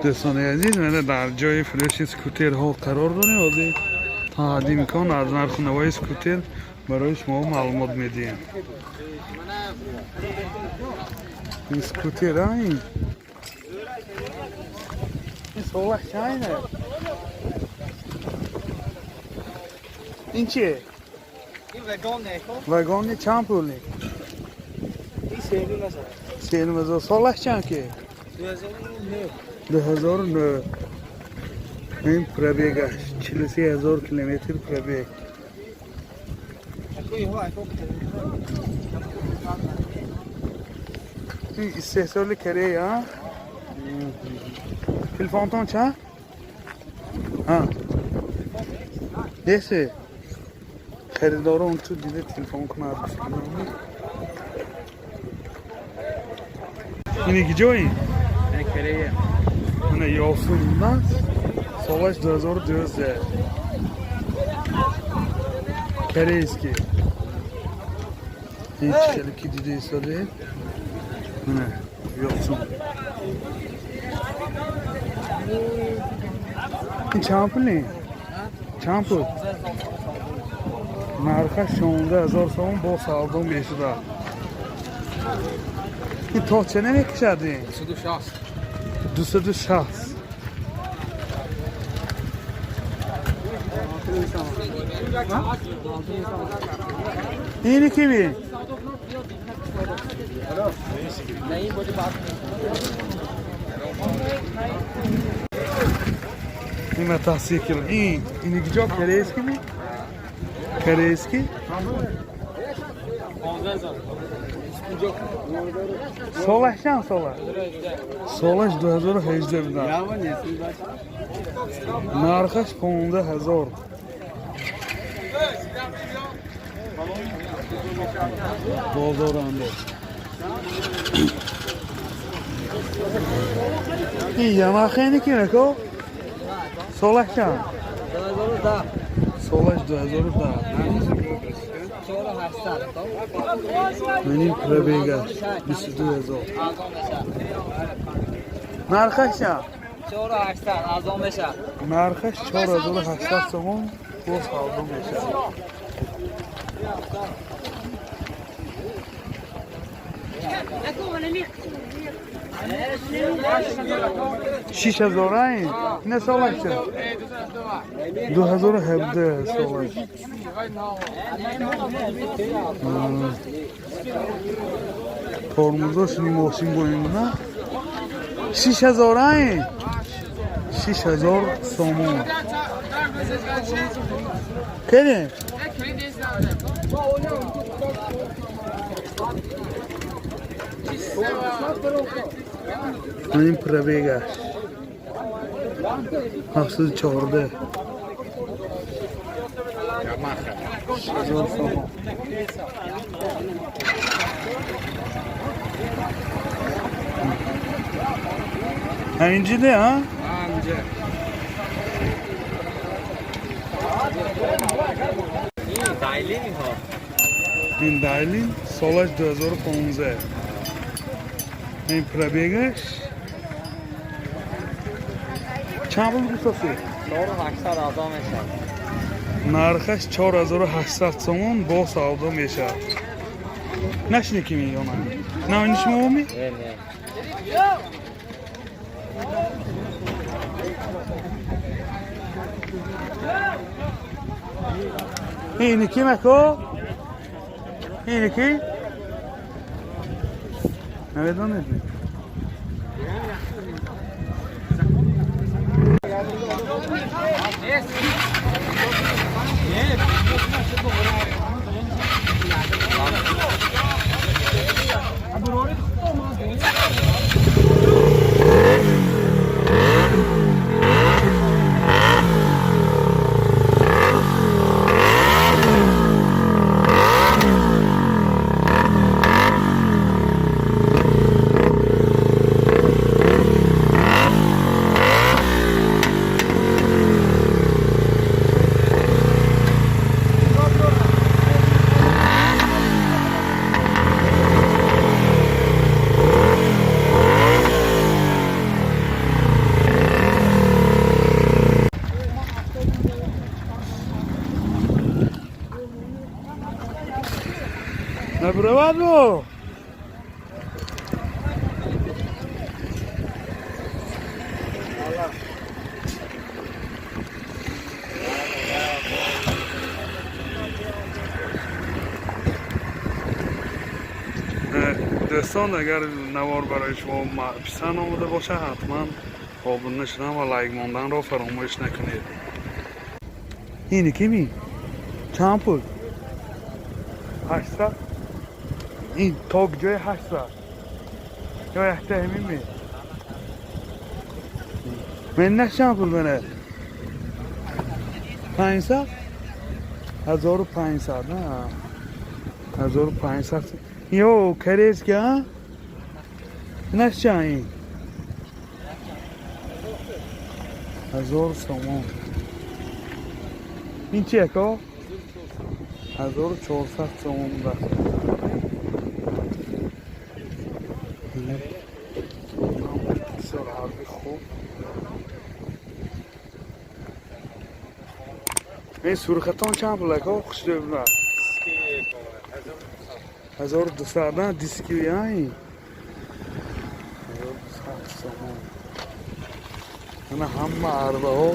Дӯстони азиз, мана дар ҷои фурӯши скутерҳо қарор дорем. Ҳозир та ҳадди имкон аз нарху навои скутер барои шумо маълумот медиҳем. Ин скутер, а ин? Ин солаш чанд? Ин чие? Ин вагон не ко? Вагони чанд пулни? Ин 3,5 ҳазор. 3,5 ҳазор. Солаш чанд ки? 2009. 2009. Ин пробегаш 43 ҳазор километр пробег. Ако иҳо ако. Ин истеҳсоли Корея, а? Телефонтон чанд? А? Несе? Харидорон ту дида телефон кунад. Ини киҷои? Корея. Мана Ёсун аст. Солаш 2012. Корейский. Ин чӣ ки дида истодаед? Мана Ёсун. Ин чанд пул? Чанд пул? Нархаш 16 ҳазор сомон, бо савдо мешудад. Ин то ча намекашад ин? 260. 260. Ини кими? Не, ин боди баъд. Ин мотосикл. Ин ини киҷо корейский ми? Корейский? 15 ҳазор. Солаш чанд сола? Солаш 2018 будан. Нархаш 15 ҳазор. Бозоранда. Ин Ямахени ки ако? Солаш чанд? 2010. Солаш 2010. 4800. Меним пробегаш 22 ҳазор. Арзон мешавад. Нархаш чанд? 4800 арзон мешавад. Нархаш 4800 сомон, бо савдо мешавад. 6 ҳазор айн? Ина солаш чанд? 2017 солаш. Тормозош ни мошин бо ин буда. 6 ҳазор айн? 6 ҳазор сомон. Кене? Ин пробегаш 714 ҳазор сомон. Ҳаминҷиде, а? Анҷа. Ин Дайлин ҳо. Ин Дайлин солаш 2015. Ин пробегаш чанд пул гуфтаси? 4800 арзон мешавад. Нархаш 4800 сомон, бо савдо мешавад. Нашине ки меёна? На, ини шумо ми? Не, не. Ини ки мако? Ини ки? Намедонед? Бураваду. Дӯстон, агар навор барои шумо писанд омада бошад, ҳатман обуна шудан ва лайк монданро фаромӯш накунед. Ини кими? Чанд пул? 800? Ин то ҷои 800? Ё якта ҳамин? Меннаш чанд пул мене? 500? 1500, на? 1500. Ё корейский, а? Инаш чанд ин? 1000 сомон. Ин чи, ако? 1400 сомон буда. Бисёр арби хуб. Ин сурхатон чанд пул, ако? Хушдӯбна. 1200, на? Диски, а ин? 1200 сомон. Ана ҳама арбаҳо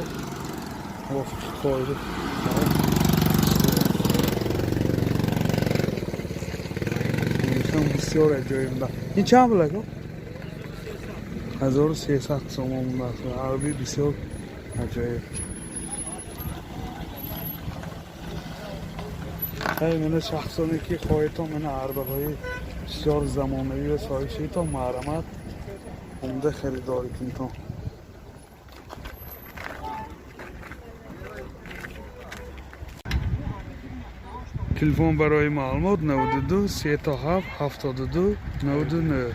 мувофиқи қоида. Иншон бисёр аҷоиб буда. Ин чанд пул, ако? 1300 сомон будааст. Арби бисёр аҷоиб. Ай, мана шахсоне ки хоҳедтон мана арбаҳои бисёр замонавӣ ва соҳиб шаведтон, марҳамат, омада харидорӣ кунедтон. Телефон барои маълумот 92 37 72 99.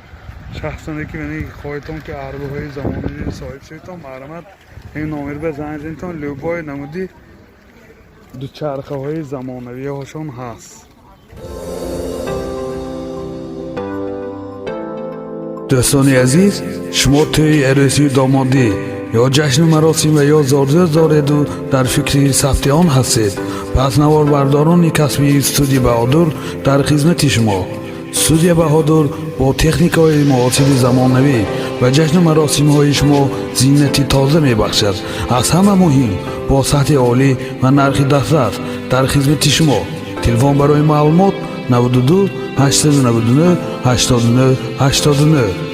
Шахсоне ки мани хоҳедтон ки арбаҳои замонавӣ соҳиб шаведтон, марҳамат, ин номер ба занг занедтон. Любой намуди дучархаҳои замонавиҳошон ҳаст. Дӯстони азиз, шумо тӯи арӯсию домодӣ ё ҷашну маросим ва ё зодрӯз дореду дар фикри сабти он ҳастед, пас наворбардорони касбии студия Баҳодур дар хизмати шумо. Студия Баҳодур бо техникаҳои муосири замонавӣ ба ҷашну маросимҳои шумо зинати тоза мебахшад. Аз ҳама муҳим, бо сатҳи олӣ ва нархи дастрас дар хизмати шумо. Телефон барои маълумот 92 899 89 89.